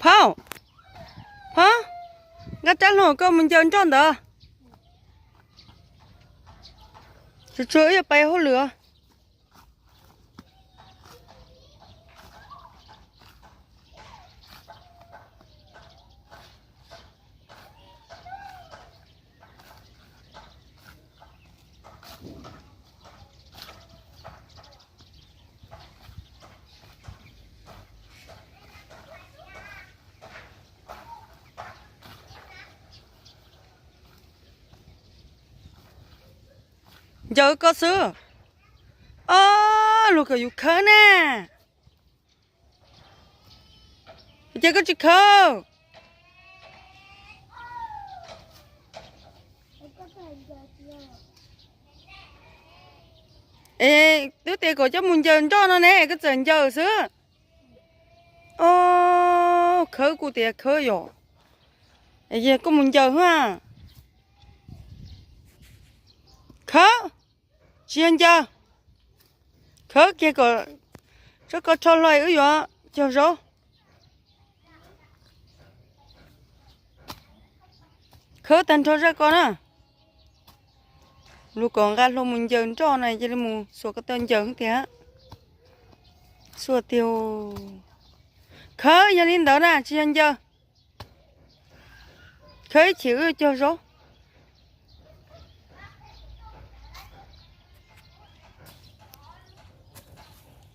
Phauj, Phauj, nqa rab hlau koj mus ncaws nroj ntawd. Tsuag tsuag wb yuav pais hauj lwm. Ncaws koj xwb. Ob, luag kom yus khawb na. Ces koj tsis khawb. Es twb tias kom coj mus ncaws nroj no ne, koj txawm ncaws xwb. Ob, khawb kuj tias khawb yom. Koj mus ncaws hab. Khawb, tsis yog ncaws. Khawb kiag kom zaj ko rho hlo wb yuav cog zaub. Khawb tag nrho zaj ko na. Luag kom nqa hlau mus ncaws nroj na, cia li mus xuas ko taw ncaws tiag. Xuas tiag. Khawb, yog li ntawd na tsis yog ncaws. Khawb ib chim wb cog zaub.